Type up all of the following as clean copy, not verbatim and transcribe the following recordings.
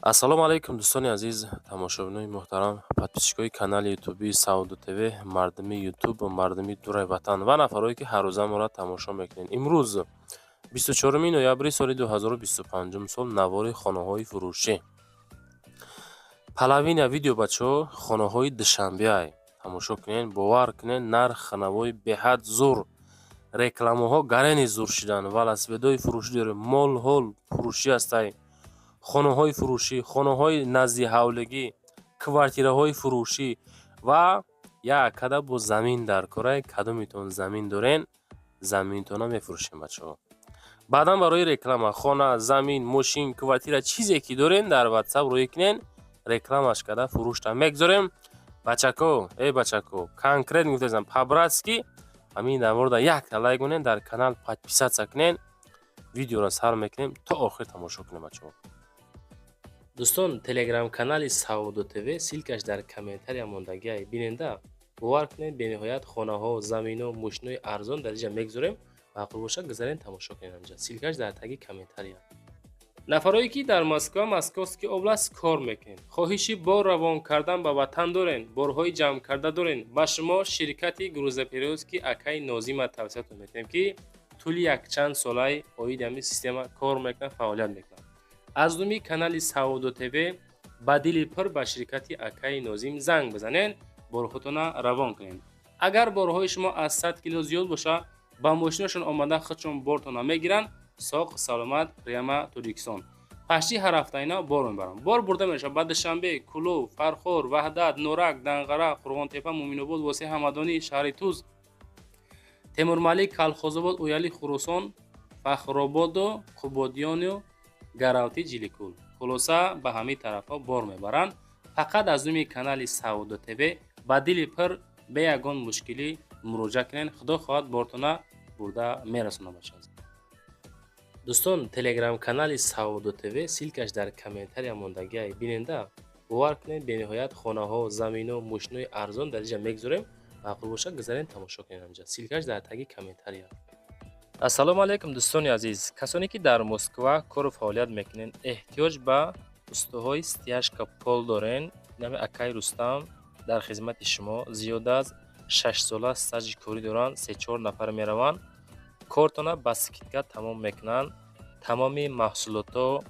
Ассалому алайкум, дӯстони азиз, тамошобинони муҳтарам, подписчикои канали ютубии Савдо ТВ, мардуми Ютуб, мардуми дураи ватан ва нафарое, ки ҳаррӯза моро тамошо мекунед. Имрӯз, 24 ноябри соли 2025 сол, навори хонаҳои фурӯшӣ. Половина видео, бачаҳо, хонаҳои Душанбеай. Тамошо кунед, бовар кунед, нарх навои беҳад зур, рекламаҳо гарени зур шидан, велосипедҳои фурӯшӣ дорем, мол-ҳол фурӯшӣ ҳастай, хонаҳои фурӯшӣ, хонаҳои назди ҳавлигӣ, квартираҳои фурӯшӣ ва як када бо замин дар корай. Кадомитон замин дорен, заминтона мефурӯшем, бачаҳо. Баъдан барои реклама хона, замин, мошин, квартира, чизе ки дорен, дар Ватсап рӯй кунен, рекламаш карда фурӯшта мегзорем. Бачако, эй бачако, конкретно гуфтаам, по-братски, ҳамин наворда якта лайк монен, дар канал подписаться кунен. Видеоро сар мекунем, то охир тамошо кунем, бачаҳо. Дӯстон, телеграм-канали Савдо ТВ, ссылкаш дар комментария мондагиай, биненда. Бовар кунед, бениҳоят хонаҳо, замино, мошинои арзон дар инҷа мегузорем. Маъқул бошад, гузарен, тамошо кунед анҷа, ссылкаш дар таги комментария. Нафарое ки дар Москва, Московский область кор мекунед, хоҳиши бор равон кардан ба ватан дорен, борҳои ҷамъкарда дорен, ба шумо ширкати грузоперевозки акаи Нозима тавсиятон метиҳем, ки тӯли якчанд солаи оиди ҳамин система кор мекунад, фаъолият мекунад. Аз номи канали Савдо ТВ ба дили пур ба ширкати акаи Нозим занг бизанед, борҳотона равон кунед. Агар борҳои шумо аз 100 кило зиёд боша, ба мошинашон омада, худшон бортона мегиранд, соқ саломат прямо Тоҷикистон. Почти ҳар ҳафта ина бор мебаранд. Бор бурда мешавад ба Душанбе, Кӯлоб, Фархор, Ваҳдат, Норак, Данғара, Қурғонтепа, Муъминобод, Восеъ, Ҳамадонӣ, шаҳри Туз, Темурмалик, Калхозобод, Ояли, Хуросон, Фахрободу Қубодиёну Гаравти, Ҷиликул. Хулоса, ба ҳамин тарафҳо бор мебаранд. Фақат аз номи канали Савдо ТВ ба дили пур, бе ягон мушкилӣ муроҷиат кунед. Худо хоҳад, бортона бурда мерасонад, бача. Дӯстон, телеграм-канали Савдо ТВ, ссылкаш дар комментария мондагиай, биненда. Бовар кунед, бениҳоят хонаҳо, замино, мошинои арзон дар инҷа мегузорем. Маъқул бошад, гузарен, тамошо кунед анҷа, ссылкаш дар таги комментария. Ассалому алайкум, дӯстони азиз, касоне ки дар Москва кору фаъолият мекунед, эҳтиёҷ ба устоҳои стяжка пол дорен, нами акаи Рустам дар хизмати шумо. Зиёда аз 6 сола стажи корӣ доранд. Се-чор нафар мераванд, кортона ба скидка тамом мекунанд. Тамоми маҳсулотҳо,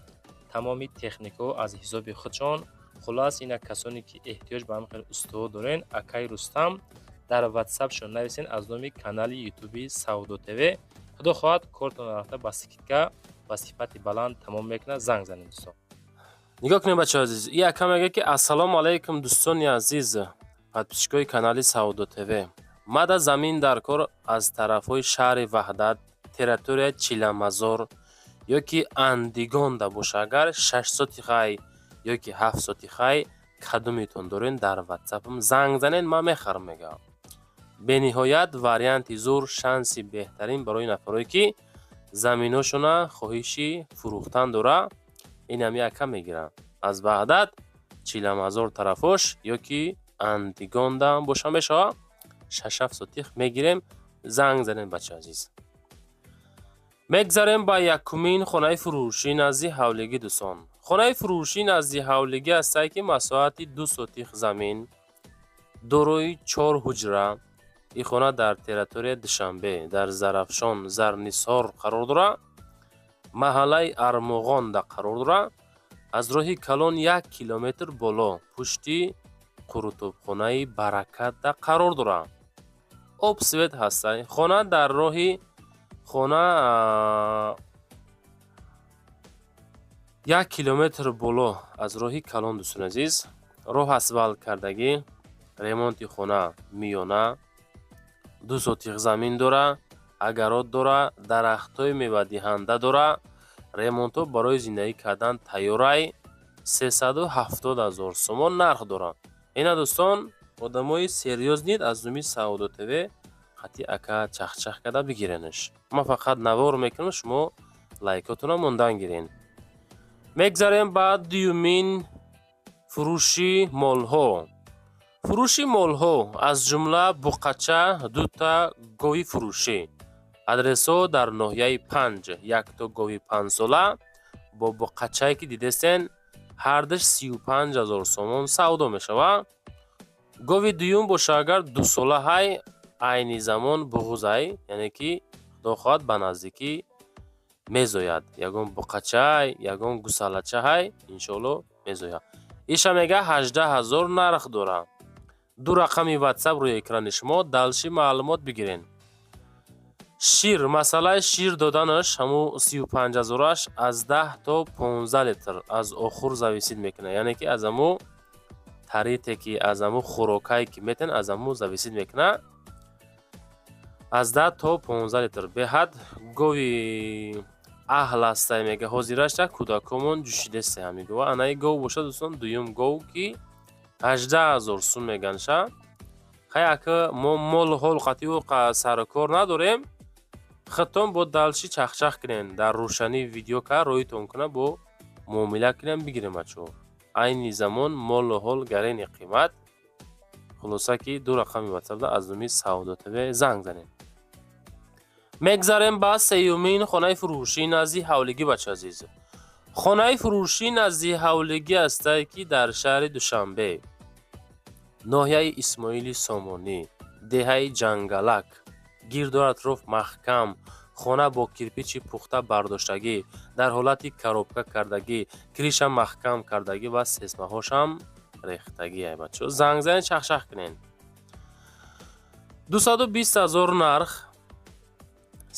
тамоми техникаҳо аз ҳисоби худшон. Хулос, ина касоне ки эҳтиёҷ ба ҳамин хел устоҳо дорен, акаи Рустам дар Ватсапшон нависен аз номи канали ютуби Савдо ТВ. Худо хоҳад, кортона рафта, ба скидка, ба сифати баланд тамом мекунад. Занг занед, дӯстон. Нигоҳ кунед, бачаҳо азиз, и ака мегӯяд, ки: «Ассалому алайкум, дӯстони азиз, подписчикои канали Савдо ТВ. Мада замин дар кор, аз тарафҳои шаҳри Ваҳдат, территорияи Чиламазор ё ки Андигонда боша, агар 6 сотихай ё ки 7 сотихай, кадомитон дорен, дар Ватсапам занг занед, ман мехарам», мегӯям. Бениҳоят варианти зур, шанси беҳтарин барои нафарое, ки заминошона хоҳиши фурӯхтан дора. Инам яка мегирам, аз Ваҳдат, Чиламазор тарафош ё ки Андигондаам боша мешава, 6-7 сотих мегирем, занг занед, бача азиз. Мегзарем ба якумин хонаи фурӯшӣ назди ҳавлигӣ. Дӯстон, хонаи фурӯшӣ назди ҳавлигӣ ҳастае, ки масоҳати 2 сотих замин, дорои чор ҳуҷра. Ин хона дар территорияи Душанбе, дар Зарафшон, Зарнисор қарор дорад, маҳаллаи Армуғонда қарор дорад, аз роҳи калон 1 километр боло, пушти қурутобхонаи Баракатда қарор дорад. Об, свет ҳастай. Хона дар роҳи хона 1 километр боло аз роҳи калон. Дӯстони азиз, роҳ асфалт кардагӣ, ремонти хона миёна, 2 сотих замин дора, огород дора, дарахтҳои мевадиҳанда дора, ремонтҳо барои зиндагӣ кардан тайёрай. 370 000 сомон нарх дорад. Ина, дӯстон, одамои серьёзный аз номи Савдо ТВ хати ака чахчах карда бигиренаш. Ман фақат навор мекунам, шумо лайкотона мондан гирен. Мегзарем ба дуюмин фурӯши молҳо. Фурӯши молҳо, аз ҷумла буқача, дута гови фурӯшӣ. Адресҳо дар ноҳияи Панҷ. Якто гови 5-сола бо буқачае, ки дидестен. Ҳардаш 35 000 сомон савдо мешавад. Гови дуюм боша, агар 2 сола ҳай, айни замон буғузай, яъне ки худо хоҳад, ба наздикӣ мезояд. Ягон буқачаай, ягон гусалачаҳай, иншоалло, мезояд. Иша мега, 18 000 нарх дорад. Ду рақами Ватсап рӯи экрани шумо, дальше маълумот бигирен. Шир, масъалаи шир доданаш, ҳамун 35 ҳазораш аз 10 то 15 литр, аз охур зависит мекунад, яъне ки аз ҳамун тарите, ки аз ҳамун хӯрокае, ки метен, аз ҳамун зависит мекунад, аз 10 то 15 литр. Беҳад гови аҳл ҳастай, мега, ҳозирашта кӯдакомон ҷӯшидесте ҳами гова. Анаи гов бошад, дӯстон, дуюм гов, ки 18 000 сум меганша. Хай, ака, мо молу ҳол қатъиу сарукор надорем. Худтон бо дальше чахчах кунен, дар рӯшании видео ка роитон куна, бо муомила кунем, бигирем, бачаҳо. Айни замон молу ҳол гарени қимат. Хулоса, ки ду рақами Ватсапда аз номи Савдо ТВ занг занем. Мегзарем ба сеюмин хонаи фурӯшӣ назди ҳавлигӣ. Бача азиз, хонаи фурӯшӣ назди ҳавлигӣ ҳастае, ки дар шаҳри Душанбе, ноҳияи Исмоили Сомонӣ, деҳаи Ҷангалак, гирду атроф маҳкам, хона бо кирпичи пухта бардоштагӣ, дар ҳолати коробка кардагӣ, крыша маҳкам кардагӣ ва сейсмаҳошам рехтагӣ. Ай бачаҳо, занг занед, чахчах кунед. 220 000 нарх,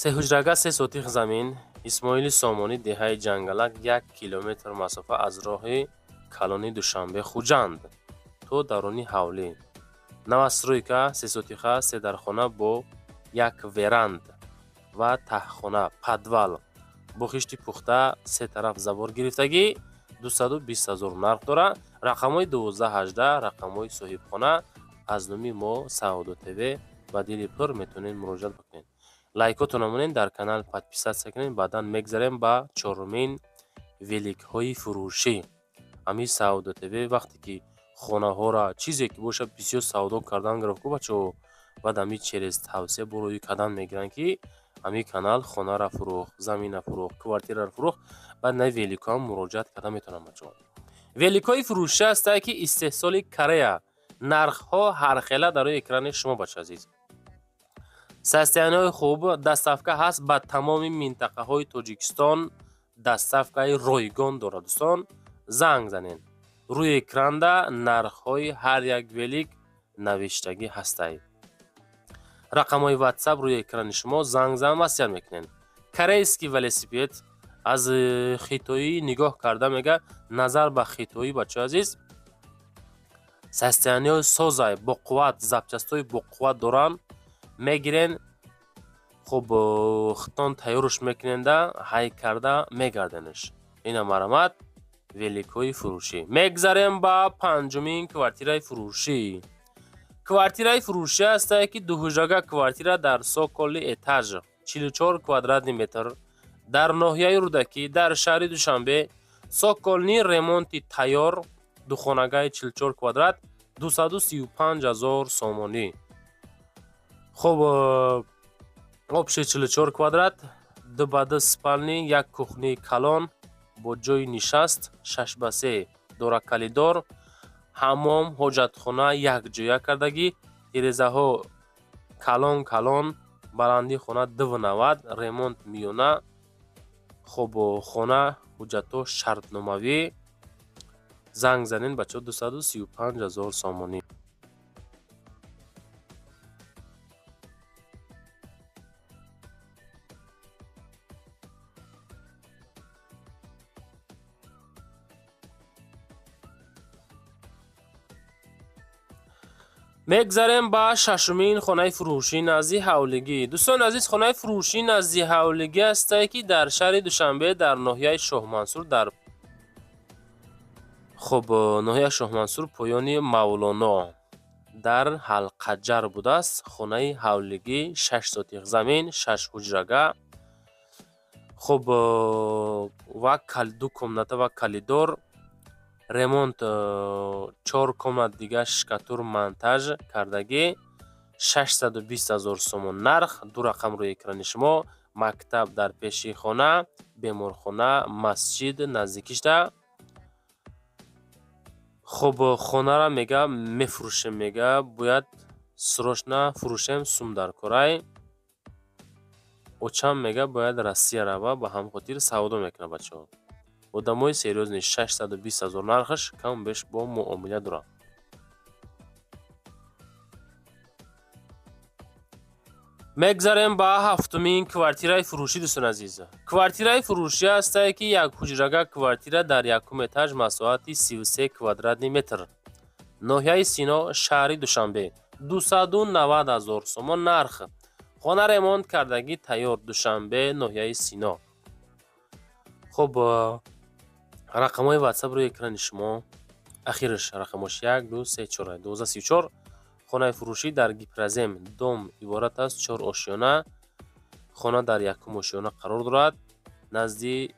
сеҳуҷрага, се сотих замин, Исмоили Сомонӣ, деҳаи Ҷангалак, 1 километр масофа аз роҳи калони Душанбе Хуҷанд то даруни ҳавлӣ. Новостройка, сесотиха, се дархона бо як веранда ва таҳхона, подвал, бо хишти пухта, се тараф забор гирифтагӣ, 220 000 нарх дорад. Рақамҳои 12 18 рақамҳои соҳибхона. Аз номи мо, Савдо ТВ, ба дили пур метавонед муроҷиат бикунед. Лайкотонро монед, дар канал подписаться кунед. Баъдан мегзарем ба чорумин великҳои фурӯшӣ. Ҳамин Савдо ТВ вақте ки хонаҳоро, чизе ки бошад, бисёр савдо кардан гирифт ку, бачаҳо, баъд ҳамин через тавсия бо рӯи кардан мегиранд, ки ҳамин канал хонаро фурӯхт, замина фурӯхт, квартираро фурӯхт. Баъд на великҳоам муроҷиат карда метавонанд, бачаҳо. Великҳои фурӯшӣ ҳастанд, ки истеҳсоли Корея, нархҳо ҳархела дар рӯи экрани шумо, бача азиз. Состояниҳои хуб, доставка ҳаст ба тамоми минтақаҳои Тоҷикистон, доставкаи ройгон дорад. Дӯстон, занг занед, рӯи экранда нархҳои ҳар як велик навиштагӣ ҳастай. Рақамҳои Ватсап рӯи экрани шумо, занг зан, маслиҳат мекунед. Корейский велосипед, аз хитоӣ нигоҳ карда, мега, назар ба хитоӣ, бачаҳои азиз, состояниҳои созай, боқувват, запчастҳои боқувват доранд. Мегирен, хуб, хитон тайёрш мекуненда, ҳай карда мегарденш. Ина марамат великҳои фурӯшӣ. Мегзарем ба панҷумин квартираи фурӯшӣ. Квартираи фурӯшӣ ҳастае, ки дуҳуҷрага квартира дар цокольный этаж, 44 квадратный метр, дар ноҳияи Рӯдакӣ, дар шаҳри Душанбе, цокольный, ремонти тайёр, духонагаи 44 квадрат, 235 ҳазор сомонӣ. Хуб, общий 44 квадрат, ду ба ду спальни, як кухни калон бо ҷойи нишаст, 6 ба 3 дора, коридор, ҳаммом, ҳоҷатхона якҷоя кардагӣ, тирезаҳо калон калон, баландии хона 2,90, ремонт миёна. Хуб, хона ҳуҷҷатҳо шартномавӣ. Занг занед, бачаҳо, 235 ҳазор сомонӣ. Мегзарем ба шашумин хонаи фурӯшӣ назди ҳавлигӣ. Дӯстони азиз, хонаи фурӯшӣ назди ҳавлигӣ ҳастае, ки дар шаҳри Душанбе, дар ноҳияи Шоҳмансур, дар, хуб, ноҳияи Шоҳмансур, поёни Мавлоно, дар Ҳалқаҷар будааст. Хонаи ҳавлигӣ, 6 сотих замин, шаш ҳуҷрага, хуб, ва ду комната ва коридор, ремонт, чор комнат дига штукатур, монтаж кардагӣ, 620 000 сомон нарх. Ду рақам рӯи экрани шумо. Мактаб дар пеши хона, беморхона, масҷид наздикишда. Хуб, хонара мега мефурӯшем, мега бояд срочно фурӯшем, сум дар корай. Очам мега бояд Россия рава, ба ҳамин хотир савдо мекунад, бачаҳо. Одамои серьёзный. 620 ҳазор нархаш, каму беш бо муомила дорад. Мегзарем ба ҳафтумин квартираи фурӯшӣ, дӯстони азиз. Квартираи фурӯшӣ ҳастае, ки як ҳуҷрага квартира дар якум этаж, масоҳати 33 квадратный метр, ноҳияи Сино, шаҳри Душанбе, 290 ҳазор сомон нарх. Хона ремонт кардагӣ тайёр, Душанбе, ноҳияи Сино. Хуб, рақамҳои Ватсап рӯи экрани шумо, ахираш рақамош 1, 2, 3, 4, 12, 34. Хонаи фурӯшӣ дар Гипрозем. Дом иборат аз чор ошёна. Хона дар якум ошёна қарор дорад, назди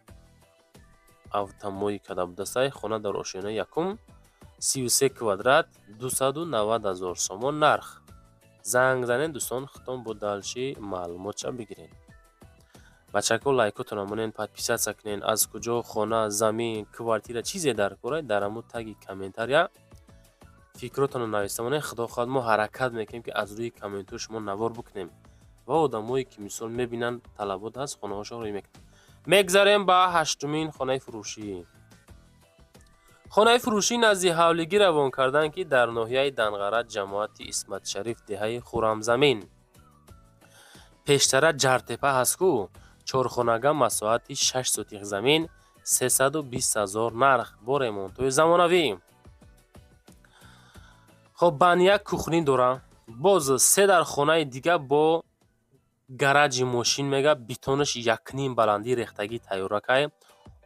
автомойка да будастай. Хона дар ошёнаи якум, 33 квадрат, 290 ҳазор сомон нарх. Занг занед, дӯстон, худтон бо дальше маълумотша бигиред. Бачако, лайкотона монен, подписаться кунен. Аз куҷо хона, замин, квартира, чизе дар корай, дар ҳамун таги комментария фикротонро нависта монед. Худо хоҳад, мо ҳаракат мекунем, ки аз рӯи комментҳои шумо навор бикунем ва одамое ки мисол мебинанд, талабот ҳаст, хонаҳошон рӯй мекунанд. Мегзарем ба ҳаштумин хонаи фурӯшӣ. Хонаи фурӯшӣ назди ҳавлигӣ равон карданд, ки дар ноҳияи Данғара, ҷамоати Исматшариф, деҳаи Хурамзамин, пештара Ҷартепа ҳаст ку. Чорхонага, масоҳати 6 сотих замин, 320 ҳазор нарх, бо ремонтҳои замонавӣ. Хоб, баня, кухня дора, боз се дар хонаи дига бо гараҷи мошин. Мега бетонаш якним баландӣ рехтагӣ тайёракай.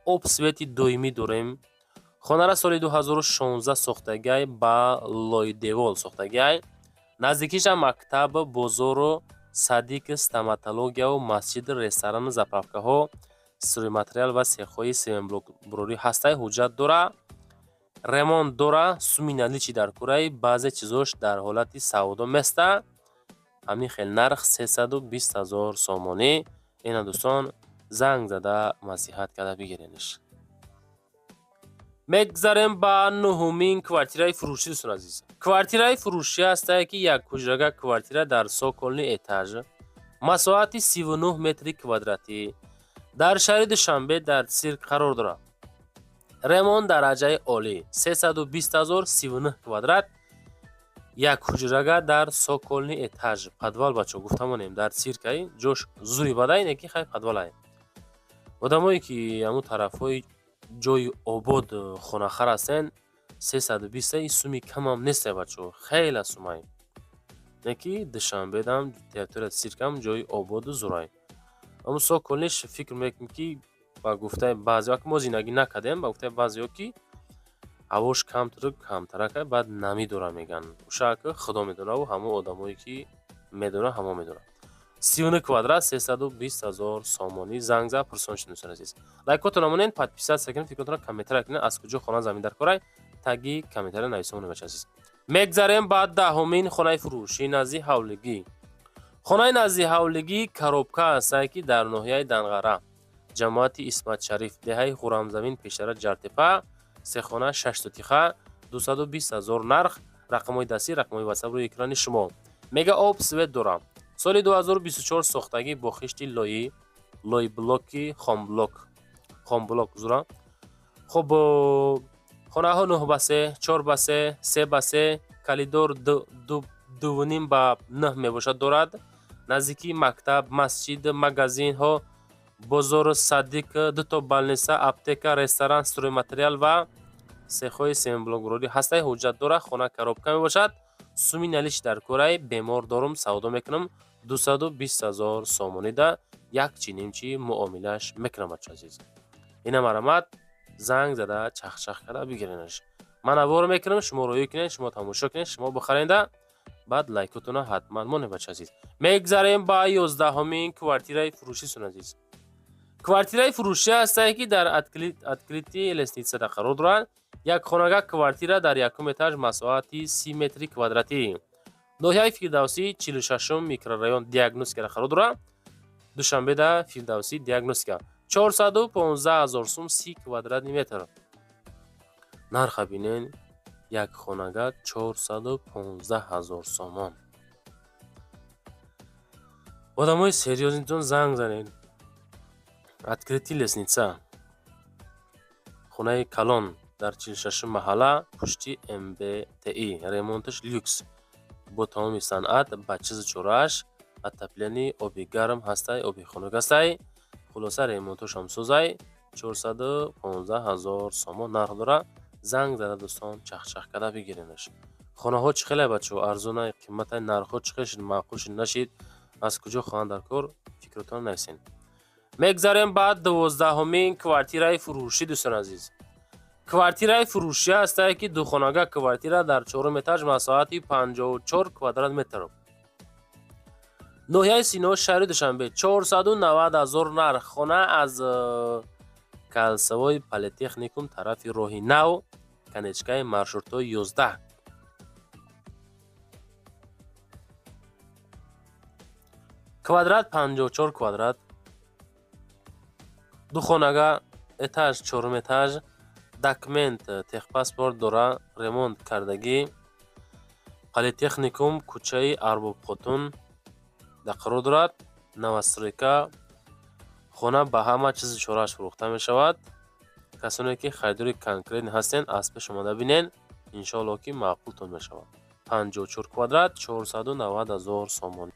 Об, свети доимӣ дорем. Хонара соли 2016 сохтагиай, ба лойдевол сохтагиай. Наздикиша мактаб, бозору садик, стоматологияву масҷид, ресторану заправкаҳо, стройматериал ва сехҳои сементблокбурорӣ ҳастай. Ҳуҷҷат дора, ремонт дора, суми наличный дар кураи, баъзе чизош дар ҳолати савдо места. Ҳамин хел нарх, 320 ҳазор сомонӣ. Ина, дӯстон, занг зада маслиҳат карда бигиренш. Мегзарем ба нуҳумин квартираи фурӯшӣ, дӯстон азиз. Квартираи фурӯшӣ ҳастае, ки як ҳуҷрага квартира дар цокольный этаж, масоҳати 39 метри квадратӣ, дар шаҳри Душанбе, дар Цирк қарор дорад. Ремонт дараҷаи олӣ, 320 ҳазор, 39 квадрат, як ҳуҷрага дар цокольный этаж, подвал. Бачо, гуфта монем, дар Циркай, ҷош зури бадай, не ки хай подвалай. Одамое ки ҳамун тарафҳои ҷои обод хонахар ҳастен, 320 ин суми камам нестай, бачо, хеле сумай. Не ки Душанбедам, территория Циркам ҷои ободу зурай. Ҳамун цокольныйш фикр мекунем, ки ба гуфтаи баъзеҳо, мо зиндагӣ накардем, ба гуфтаи баъзеҳо, ки ҳавош камтару камтаракай, баъд намедора мегӯянд. Ушака худо медонаву ҳамон одамое ки медонад, ҳамон медонад. 39 квадрат, 320 ҳазор сомонӣ. Занг зад, пурсон шуд, дӯстони азиз. Лайкотона монед, подписаться кунед, фикротонро комментария кунед. Аз куҷо хона, замин дар корай, таги комментария нависа монед, бача азиз. Мегзарем ба даҳумин хонаи фурӯшӣ назди ҳавлигӣ. Хонаи назди ҳавлигӣ коробка ҳастае, ки дар ноҳияи Данғара, ҷамоати Исматшариф, деҳаи Хурамзамин, пештара Ҷартепа, сехона, шаш сотиха, 220 ҳазор нарх. Рақамҳои дастӣ, рақамҳои Ватсап рӯи экрани шумо. Мега об, свет дорам. Соли 2024 сохтагӣ, бо хишти лоӣ, лойблоки хомблок, хомблок зура. Хуб, хонаҳо 9 ба 3, 4 ба 3, 3 ба 3, коридор 2.5 ба 9 мебошад дорад. Наздикии мактаб, масҷид, магазинҳо, бозору садик, дуто больница, аптека, ресторан, стройматериал ва сехҳои сементблокбурорӣ ҳастай. Ҳуҷҷат дорад. Хона коробка мебошад. Суми наличный дар кораи, бемор дорум, савдо мекунам, 220 ҳазор сомонида як чи нимчи муомилаш мекунам, бачо азиз. Ина марамат, занг зада чахчах карда бигиренаш. Ман навор мекунам, шумо роӣ кунед, шумо тамошо кунед, шумо бихаренда, баъд лайкотона ҳатман монед, бачо азиз. Мегзарем ба 11-ҳумин квартираи фурӯшӣ, дӯстони азиз. Квартираи фурӯшӣ ҳастае, ки дар открытый лестницада қарор дорад. Як хонага квартира дар якум этаж, масоҳати 30 метри квадратӣ, ноҳияи Фирдавсӣ, 46-ум микрорайон, Диагностикада қарор дорад. Душанбеда, Фирдавсӣ, Диагностика, 415 ҳазор сум, 30 квадратный метр. Нарха бинен. Як хонага 415 ҳазор сомон. Одамои серьёзный тон занг занед. Открытый лестница, хонаи калон дар 46-ум маҳалла, пушти МБТИ, ремонташ люкс, бо тамоми санъат, ба чизу чорааш, отопление, оби гарм ҳастай, оби хунук ҳастай. Хулоса, ремонтошам созай. 415 ҳазор сомон нарх дора. Занг зада, дӯстон, чахчах карда бигиренаш. Хонаҳо чӣ хеле, бачаҳо? Арзонай, қиматай? Нархҳо чӣ хел шуд? Маъқул шуд, нашид? Аз куҷо хоҳанд дар кор? Фикротон нависен. Мегзарем ба 12-ҳумин квартираи фурӯшӣ. Дӯстони азиз, квартираи фурӯшӣ ҳастае, ки духонага квартира дар чорум этаж, масоҳати 54 квадрат метр, ноҳияи Сино, шаҳри Душанбе, 490 ҳазор нарх. Хона аз кольцевой политехникум тарафи роҳи нав, конечкаи маршрутҳои 11. Квадрат 54 квадрат, духонага, этаж чорум этаж, документ, техпаспорт дора, ремонт кардагӣ. Политехникум, кӯчаи Арбобхотун да қарор дорад, новостройка. Хона ба ҳама чизи чорааш фурӯхта мешавад. Касоне ки харидори конкретный ҳастен, аз пеш омада бинен, иншоалло, ки маъқултон мешавад. 54 квадрат, 490 ҳазор сомон.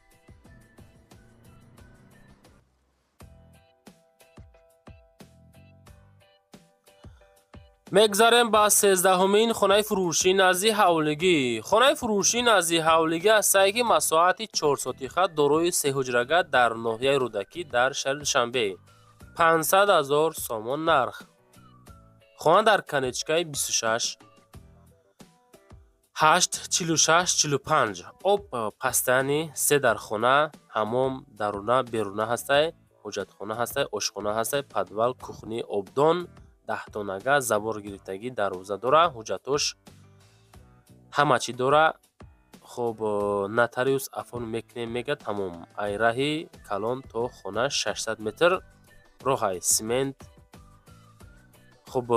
Мегзарем ба 13-ҳумин хонаи фурӯшӣ назди ҳавлигӣ. Хонаи фурӯшӣ назди ҳавлигӣ ҳастае, ки масоҳати 4 сотиха, дорои сеҳуҷрага, дар ноҳияи Рӯдакӣ, дар шаҳри Душанбе, 500 ҳазор сомон нарх. Хона дар конечкаи 26 8 46 45. Об постоянный, се дар хона, ҳаммом даруна, беруна ҳастай, ҳоҷатхона ҳастай, ошхона ҳастай, подвал, кухня, обдон, даҳтонага, забор гирифтагӣ, дарвоза дора, ҳуҷҷатош ҳама чӣ дора. Хоб, нотариус оформ мекунем мега, тамом. Ай раҳи калон то хона 600 метр роҳай, смент. Хуб,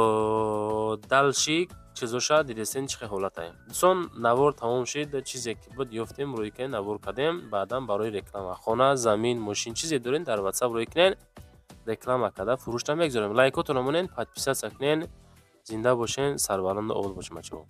дальше чизоша дидестен, чӣ хел ҳолатай. Дӯстон, навор тамом шид. Чизе ки буд, ёфтем, рӯй кунем, навор кардем. Баъдан барои реклама хона, замин, мошин, чизе дорем, дар Ватсап рӯй кунен, реклама карда фурӯшта мегузорем. Лайкотонро монен, подписаться кунен. Зинда бошен, сарбаланду обод бошен, бачаҳо.